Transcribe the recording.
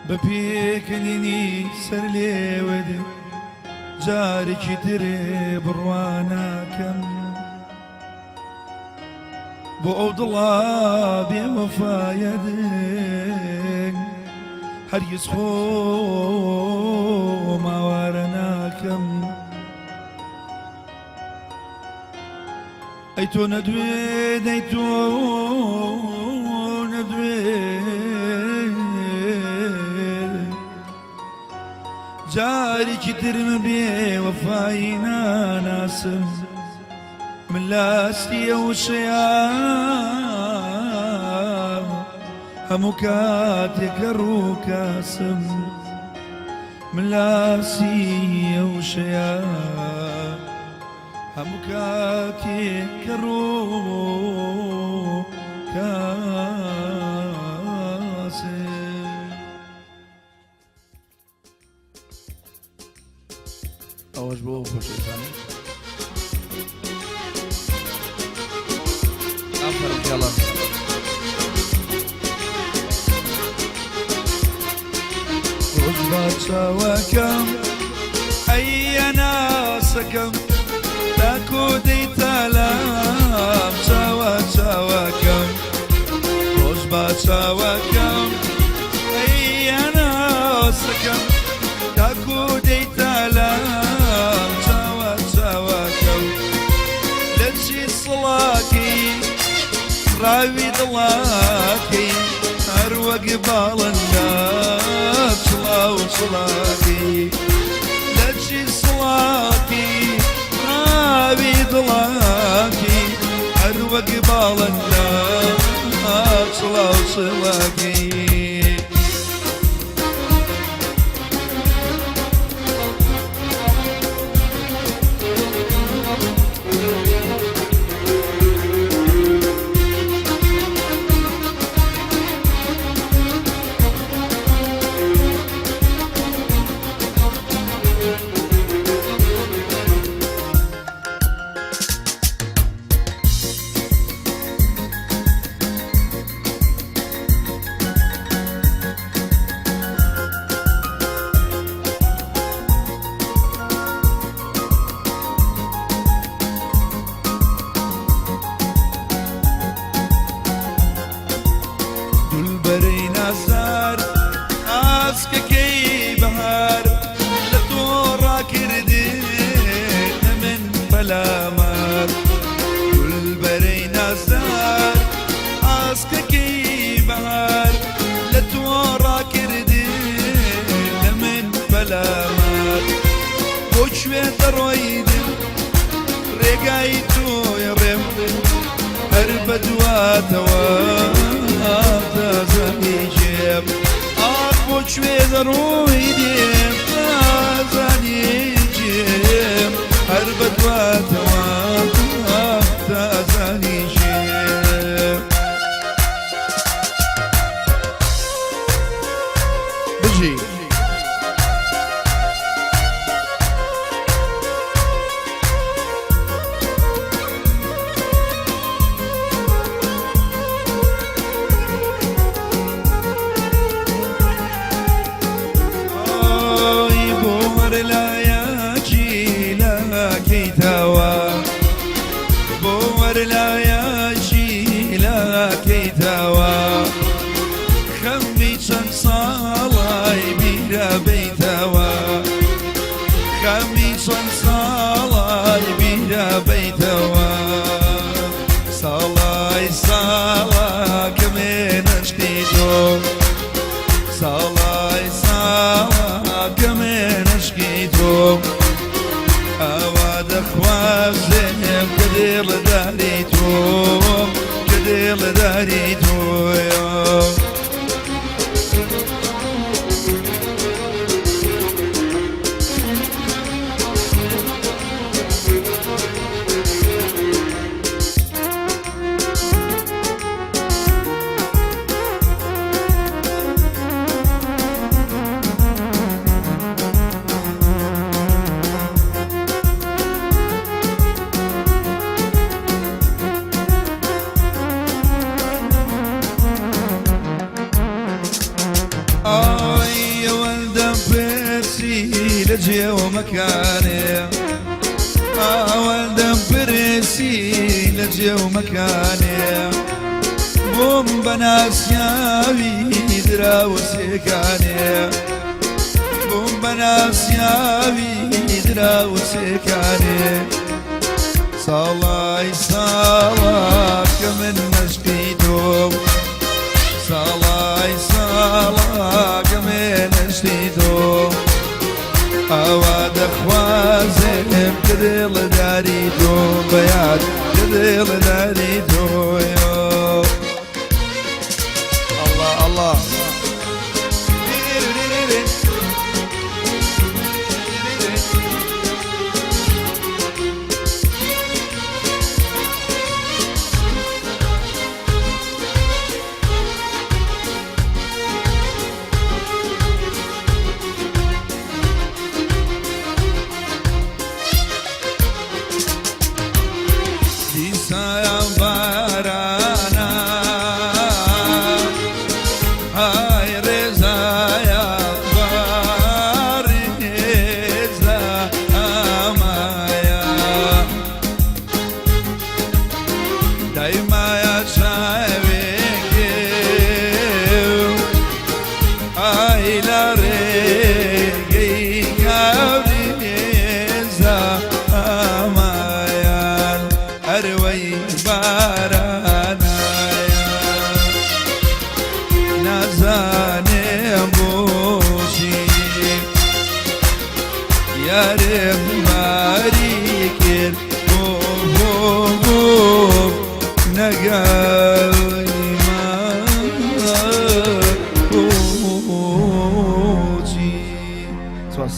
بە پێکەنینی سەر لێوت جارێکی تر بڕوا ناکەم بۆ ئەو دڵە بێوەفایە هەرگیز خۆم ئاوارە ناکەم. ئەی تۆ نەدوێ دەی تۆ نەدوێ جارێکی ترم بێ وەفای ناناسم من لاستی ئەو شەیە هەموو کاتێک لە ڕووکاسم من لاسی ئەو شەیە هەموو کاتێک کە ڕوو کاسم. ئەوەش بۆ ئەو خۆشەویستانە. ئافەرم پیاڵان. ڕۆژ با چاوەکەم ئەی ئەناسەکەم تاکۆ دەیتە لام چاوە چاوەکەم ڕۆژ با چاوەکەم ئەی ئەناسەکەم تاکۆ دەیتە لام چاوە چاوەکەم لە چی سڵاکەی ڕاوی دڵاکەی هەر وەک باڵندە چڵاو چڵاکەی لە چی سڵاکەی ڕاوی دڵاکەی هەر وەک باڵندە چڵاو چڵاکەی. دولبەرەی نازدار ئاسکەکەی بەهار لە تۆ ڕاکردی من پەلامار دولبەرەی نازدار ئاسکەکەی بەهار لە تۆ ڕاکردی لە من پەلامار بۆ کوێ دەڕۆیدن ڕێگای تۆیە ڕێم هەر بە دواتەوە تازانی جێم ئاخ بۆ کوێ دەڕۆی دێم تازانی جێم هەر بە دواتەوە تازانی جێم. بژی. لە جێوە مەکانێ، ئەوەندەم پرسی لە جێو مەکانێ، بۆم بە ناسیاوی دراوسێکانێ، بۆم بە ناسیاوی دراوسێکانێ. ساڵای ساڵا کە من مەشقی تۆم، ساڵای ساڵا کە من عشقی تۆم، ئاوا دەخوازێم کە دڵداری تۆ بەیاد، کە دڵداری تۆیۆ. ئەڵڵا ئەڵڵا. دیسان بارانا، ئای ڕێزایە باڕێزا ئامایە، دایمایە چاوێکێ ئای لە ڕێگەی کاورێزا ئامایان، هەروەی بارانایە. نازانێم بۆچی یارێم ماری کرد، بۆ بۆ بۆ نەگەڵ بۆچی. سپاس.